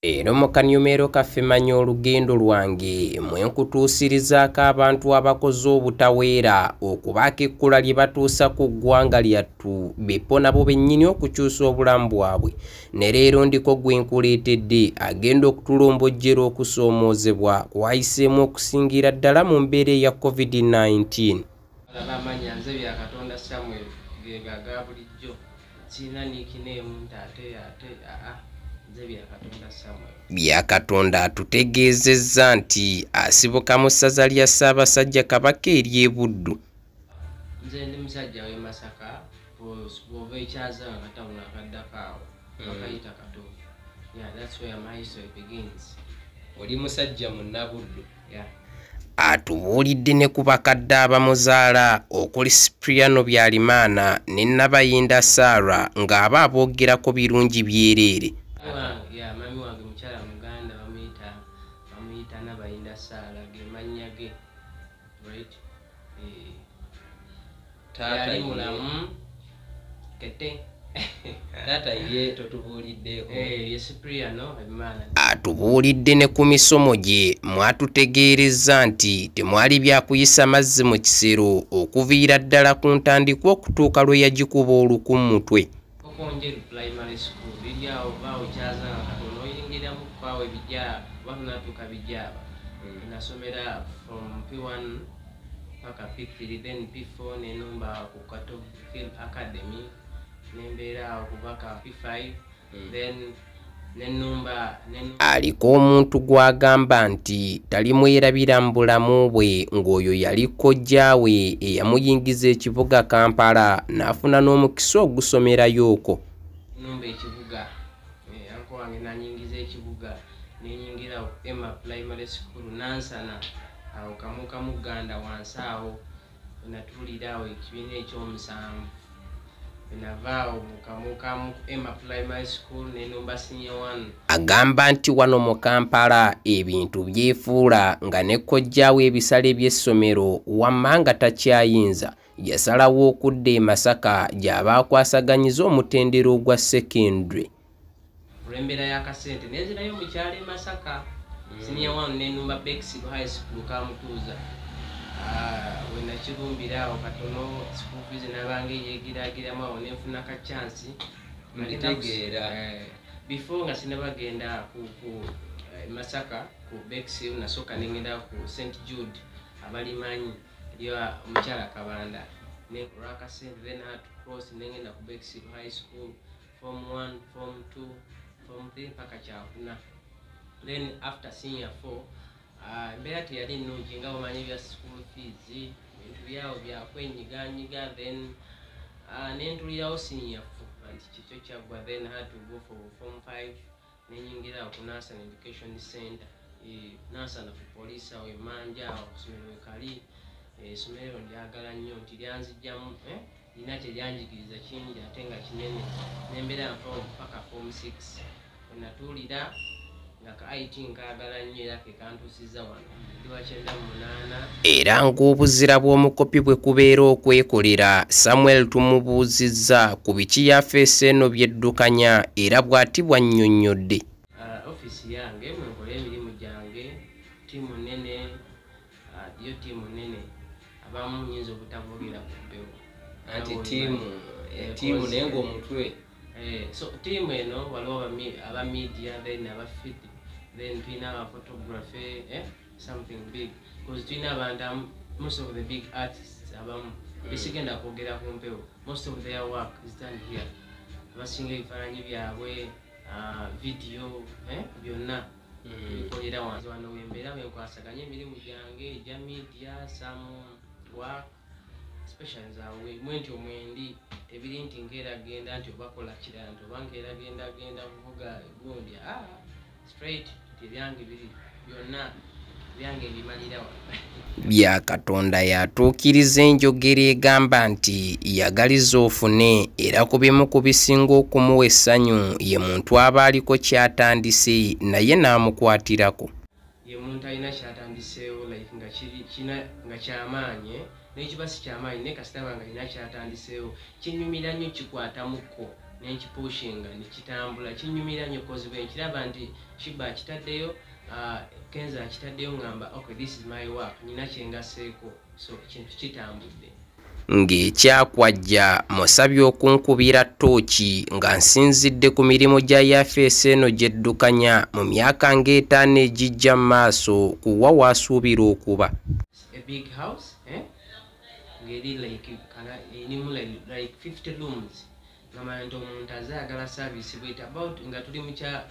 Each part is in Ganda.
Eno mu kanyomero kaffe Manya Olugendo Lwange mwe nkutuusirizaako abantu abakoze obutaweera okubaako ekkula lye batuusa ku ggwanga lyattu beppo nabo bennyini okukyusa obulamu bwabwe. Ne leero ndiko gwe nkuleetedde agenda okutulombojjera okusoomoozebwa kwayiseemu okusingira ddala mu mbeera eya COVID-19. Abamanya nze Byakatonda Samuel ge ga bulijjo sirina nickname nti ate ate aa nze Byakatonda Samuel. Byakatonda atutegeezezza nti asibuka mu ssaza lya Ssaabasajja Kabaka ery'e Buddu. Nze ndi musajja w'e Masaka, bw'ova ekyazanga akatawuni akaddako awo bakayita Katovu. Yeah, that's where my history begins. Oli musajja munnabuddu. Yeah. Atubuulidde ne ku bakadde abamuzaala okuli Cipriano Byalimaana ne Nabayinda Sarah ng'aba aboogerako birungi byereere. Yeah, mami wange mukyala Muganda bamuyita Nabayinda Sarah ge mannya ge. Right? Taata yali mulamu kete. Taata ye totubuuliddeeko. Ye Cipriano Habimana. Atubuulidde ne ku misomo gye mwatutegeerezza nti temwali byakuyisa mazzi mu kisero okuviira ddala ku ntandikwa okutuuka lwe yagikuba oluku mu mutwe. Okonjeru Primary School liri awo vaawo kyazanga katono oyingiramu kwawo ebijaaba oba tunatuuka bijaaba. Nasomera from P1 paka P3 then P4 nenumba ku Katovu Hill Academy nembeera awo kubaka P5 then nenumba. Aliko omuntu gw'agamba nti talimwerabira mu bulamu bwe ng'oyo yali kojjaawe eyamuyingiza ekibuga Kampala n'afuna n'omukisa ogusomerayo okwo. Numba ekibuga anko wange nanyingiza ekibuga nenyingira Emma Primary School Nansana awo kamu Ganda wansi awo natuulira awo ekibiina ekyomusanvu. Navaawo mu kamu Emma Primary School nenumba senior 1. Agamba nti wano mu Kampala ebintu byefuula nga ne kojjaawe ebisale by'essomero wamma nga takyayinza yasalawo okudda e Masaka gy'aba akwasaganyiza omutendera ogwa secondary. Olw'embeera y'akasente nenzirayo mu kyalo e Masaka senior 1 nenumba Bexhill High School Kamutuuza. We nakirumbira awo katono school fees nabanga eyeegiraagiramu awo nenfuna ka chance. Nkitegeera. Before nga sinabagenda ku Masaka ku Bexhill nasooka nengenda ku St Jude abalimanyi eryo omukyala Kabanda ne olwakasente then I had to cross nengenda ku Bexhill High School form 1 form 2 form 3 paka kyakuna. Then after senior 4 embeera teyali nnungi nga omanyi bya school fees ebintu byawo byakwenyiganyiga then nentulirawo senior 4 anti kikyo kyaggwa then I had to go for form 5 nenyingira ku Nansana Education Center Nansana ku police awo emanja awo kusomero wekali. Essomero ndyagala nnyo nti lyanzijjamu lina kye lyanjigiriza kingi ate nga kinene nembeera nfa paka form 6 wenatuulira nga ka IT nkaagala nnyo era ke kantuusizza wano ndi wa 98. Era ng'obuzira bw'omukopi bwe kubeera okwekolera Samuel tumubuuzizza ku biki yafeesi eno by'eddukanya era bw'ati bw'annyonnyodde. Ofiisi yange mwe nkola emirimu gyange ttiimu nnene yo ttiimu nnene abamu nnyinza obutaboogera ku mpewo. Anti ttiimu naye ng'omutwe. So ttiimu eno waliwo aba media then aba fit then tulina aba photography something big because tulina abantu most of the big artists abamu besigenda kwogera ku mpewo most of their work is done here. Abasinga ebifaananyi byabwe video byonna bikolera wano wembeera wenkwasaganya emirimu gyange egya media some work especially nze mwenti omwendi tebiri nti nkeera genda nti oba kola kirala nti oba nkeera genda kuvuga gundi straight nti ebyange biri byonna byange mbimalira wano. Byakatonda yatuukiriza enjogera egamba nti yagaliza ofune era ku bimu ku bisinga okumuwa essanyu ye muntu aba aliko ky'atandise naye n'amukwatirako. Ye muntu alina ky'atandiseewo like nga kiri kina nga kyamaanyi naye kiba si kyamaanyi naye kasita aba nga alina ky'atandiseewo kinyumira nnyo kikwatamuko. Nenkipushinga nekitambula, kinyumira nnyo 'cause bwe nkiraba nti Sheebah akitaddeyo, Kenzo akitaddeyo, ngamba okay, this is my work, nina kyengaseeko, so ekintu kitambudde. Ng'ekyakwajja musabye okunkubira ttooki nga nsinzidde ku mirimu gya yafeesi eno gy'eddukanya mu myaka ng'etaano egijja mu maaso, kuwa waasuubira okuba. A big house, eh? Ng'eri like kana erimu like 50 rooms, ngamanya nti omuntu aze ayagala service bweti about nga tuli mu kya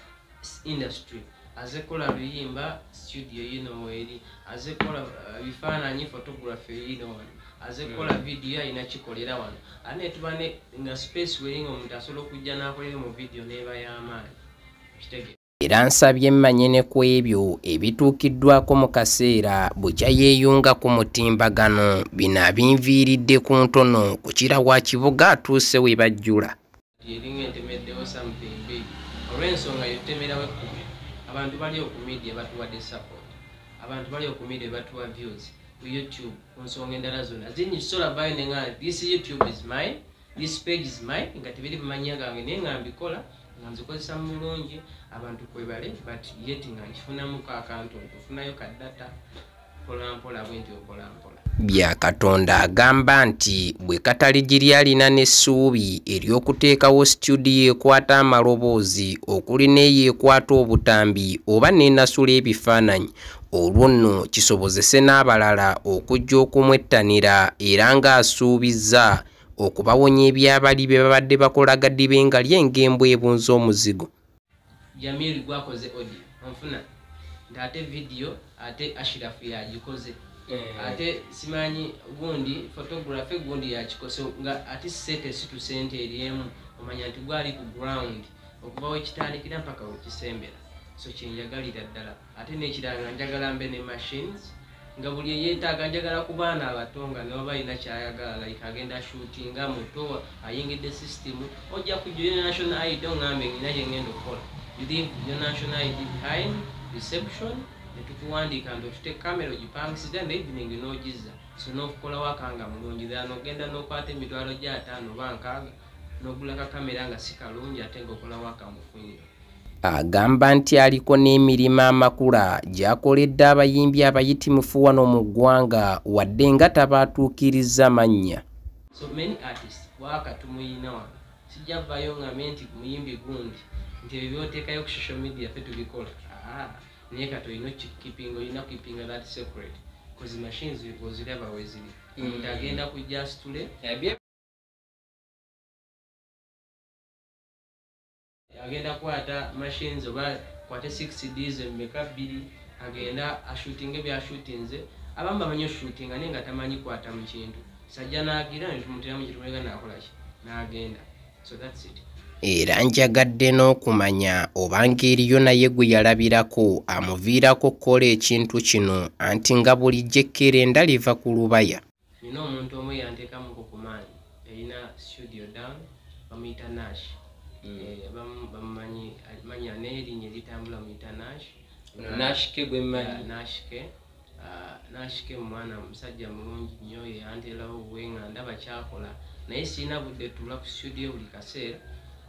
industry, aze kukola luyimba, studio yino weeri, aze kukola bifaananyi, photography yino wano, aze kukola video alina kikolera wano, ate netuba nga space weri nga omuntu asobola okujja n'akolera mu video n'eba y'amaanyi, kitegeera. Era nsabye mmanye ne ku ebyo ebituukiddwako mu kaseera bukya yeeyunga ku mutimbagano, bino abinviiridde ku ntono kukira wa kibuga atuuse we bajjula. Eringa entemeddewo something big olw'ensonga yotemerawo ekkumi. Abantu bali oku media batuwadde support, abantu bali oku media batuwa views ku YouTube, ku nsonga endala zonna zingi sola vayo nenga this YouTube is mine, this page is mine, nga tebiri mumanya gange, naye nga mbikola nga nzikozesa mu bulungi, abantu kwebale, but yet nga nkifunamuko akantu, nkufunayo ka data mpola mpola bwenti mpola mpola. Byakatonda agamba nti bwe katali giri alina n'essuubi ery'okuteekawo situdiyo ekwata amaloboozi okuli n'eyo ekwata obutambi oba n'enasula ebifaananyi, olwo nno kisobozese n'abalala okujja okumwettanira, era ng'asuubizza okubawonya ebyabali bye babadde bakola gadibe nga ly'engembwe ebunza omuzigo. Jamil gwakoze audio onfuna nti ate video ate Ashirafu yagikoze, ate simanyi gundi photography gundi yakikoze, nga ate sente situ sente eri emu, omanya nti gwali ku ground okuva wekitandikira mpaka wekisembera. So kyenjagalira ddala. Ate n'ekirala nga njagala mbe ne machines nga buli eyeetaaga, njagala ku baana abato nga ne baba alina kyayagala, like agenda shootinga muto ayingidde system, ojja kujja national ID ongambe nina kye ngenda okukola, you leave your national ID behind reception, netukuwandiika nti otute kamera ogipangisiza ne evening n'ogizza, so n'okukola waka nga mulungi ddala, n'ogenda n'okwata emitwalo gya 5 oba 6 n'ogula ka kamera nga si kalungi ate ng'okola waka mufu nnyo. Agamba nti aliko n'emirimu amakula gy'akoledde abayimbi abayitimufu wano mu ggwanga wadde nga tabaatuukirizza mannya. So many artists waka tumuyina wano, sijja vaayo ngambe nti muyimbi gundi nti ebyo by'oteekayo ku social media ffe tubikola, naye kati olina okukipinga, olina okukipinga that secret 'cause machines oziraba weziri, omuntu agenda kujja asitule agenda kukwata machines oba kwate 6Ds emmeka 2, agenda ashootinge byashutinze. Abamu bamanyi oshootinga naye nga tamanyi kwata mu kintu, sajja n'agira ne tumuteramu kitumuleka n'akola ki n'agenda, so that's it. Era njagadde n'okumanya oba ng'eriyo naye gwe yalabirako amuviirako okukola ekintu kino, anti nga bulijjo ekkerenda liva ku lubaya. Nina omuntu omu yanteekamuko ku maanyi, yalina studio down, bamuyita Nash. Bamumanyi manya n'erinnya eritambula muyita Nash. Nash ke gwe mmanyi. Nash ke. Nash ke mwana musajja mulungi nnyo, yanteerawo bwe nga ndaba kyakola, naye sirina budde tuula ku studio buli kaseera,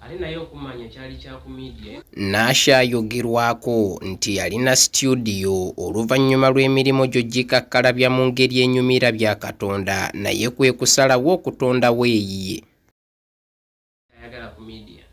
ate naye okumanya kyali kya ku media. Nash ayogerwako nti yalina situdiyo oluvannyuma lw'emirimu gyo gikakkalabya mu ngeri enyumira Byakatonda, naye kwe kusalawo okutondawo eyiye. Ayagala ku media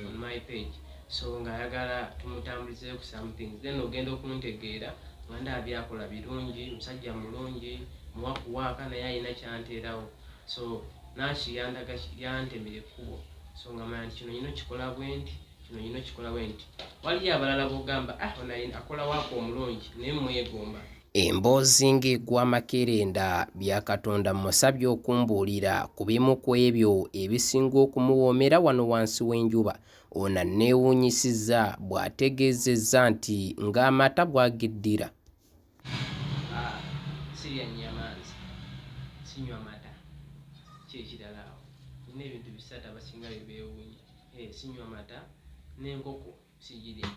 on my page, so ng'ayagala tumutambulizeyo ku something, then ogenda okuntegeera nga ndaba byakola birungi, musajja mulungi, muwa kuwaaka naye alina kyanteerawo. So Nash yandaga yantemera ekkubo, so nga manya nti kino nyina okikola bwe nti, kino nyina okikola bwe nti. Waliyo abalala b'ogamba ono akola waaka omulungi naye mwegomba. Emboozi ng'egwa makerenda, Byakatonda musabye okumbuulira ku bimu ku ebyo ebisinga okumuwoomera wano wansi w'enjuba. Ono anneewuunyisizza bw'ategeezezza nti ng'amata bw'ageddira. Sirya nnyama nze, sinywa mata, ki ekirala awo nina ebintu bisatu abasinga bye beewuunya. Sinywa mata n'enkoko sigirya.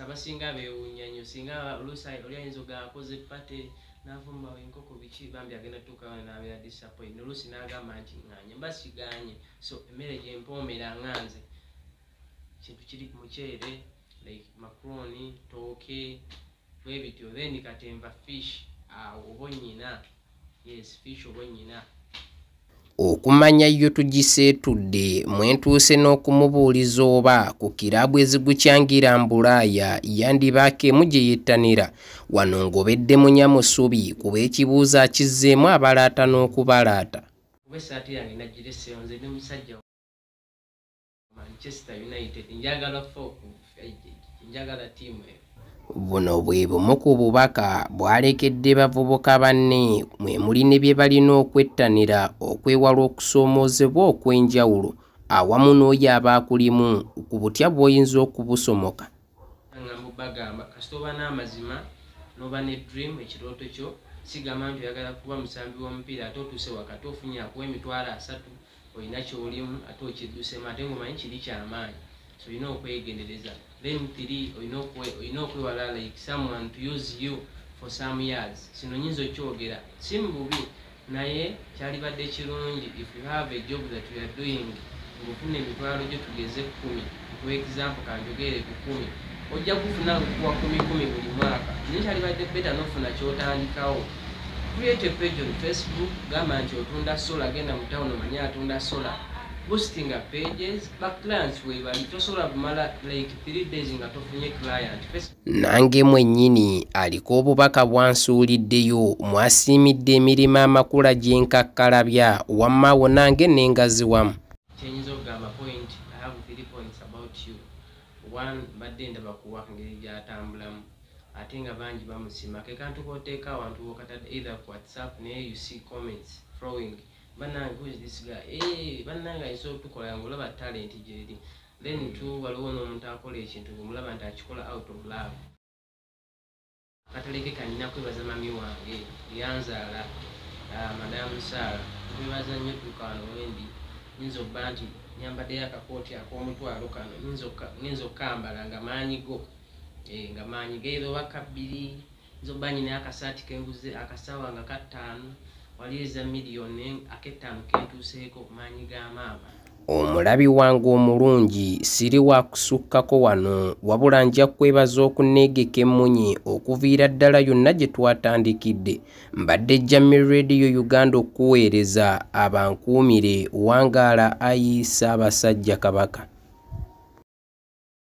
Abasinga beewuunya nnyo, singa oluusi oli ayinza ogamba akoze party, Navumba enkoko biki, bambi agenda tuukayo n'abeera disappoint. Oluusi n'agamba nti ŋŋaanye, mba sigaanye. So emmere gye mpoomera nga nze kintu kiri muceere, like macaroni, tooke, bwe bityo. Then kati enva fish awo oba onnyina, yes, fish oba onnyina. Okumanya yo tugiseetudde mwentuuse n'okumubuuliza oba ku kiraabu ezigukyangira Mbulaaya yandibaako emu gye yettanira. Wano ngobedde Munyamusubi kuba ekibuuzo akizzeemu abalaata n'okubalaata. Kuba essaati yange nagireseewo, nze ndi musajja Manchester United, njagala njagala ttiimu eyo. Buno bwe bumu ku bubaka bw'alekedde bavubuka banne mwe muli ne bye balina okwettanira okwewala okusoomoozebwa okw'enjawulo awamu n'oyo aba akulimu ku butya bw'oyinza okubusomoka. Ngamba bagamba kasita oba n'amazima n'oba ne dream, ekirooto kyo, sigamba nti oyagala kuba musambi w'omupiira ate otuuse wakati ofunye akuwa 300,000, olina ky'olimu ate okiddusemu ate ng'omanyi kiri kyamaanyi, so olina okwegendereza. Then three, olina okwewala like someone to use you for some years. Kino nyinza okyogera si mu bubi, naye kyalibadde kirungi if you have a job that you are doing ng'ofuna emitwalo gyo tugeze 10, for example kanjogere ku 10, ojja kufuna nkuwa 10,000 buli mwaka, naye kyalibadde better n'ofuna ky'otandikawo. Create a page on Facebook, gamba nti otunda solar, genda mu town omanye atunda solar, boosting pages, ba clients webali, tosobola kumala like 3 days nga tofunye client. Nange mwennyini aliko obubaka bwansuuliddeyo mwasiimidde emirimu amakula gye nkakkalabya, wamma awo nange nengaziwamu. Kyenyinza okugamba point, I have 3 points about you. One, mbadde ndaba kuwa ngeri gy'atambulamu ate nga bangi bamusiima, ke kantu k'oteeka awantu w'okatadde either ku WhatsApp, naye you see comments flowing, bannange who is this guy, bannange ayinza otukola ng'olaba talent gy'eri. Then two, waliwo n'omuntu akola ekintu ng'omulaba nti akikola out of love. Kataleke kanina kwebaza mami wange yanzaala, Madamu Sarah, nkwebaza nnyo tuuka wano wendi. Nyinza okuba nti nyambaddeyo akakooti ak'omutwalo kano, nyinza okukambala nga maanyi go, nga maanyi geera oba kabbiri, nyinza okuba nyinayo akasaati kenguze akasawa nga ka 5, wali eza miliyoni ak'ettaano kentuuseeko, maanyi ga maama. Omulabi wange omulungi siri wa kusukkako wano, wabula nja kwebaza okunneegeka emmunye okuviira ddala yonna gye twatandikidde. Mbadde Jamie Radio Uganda okuweereza, abankuumire, wangaala ayi Ssaabasajja Kabaka.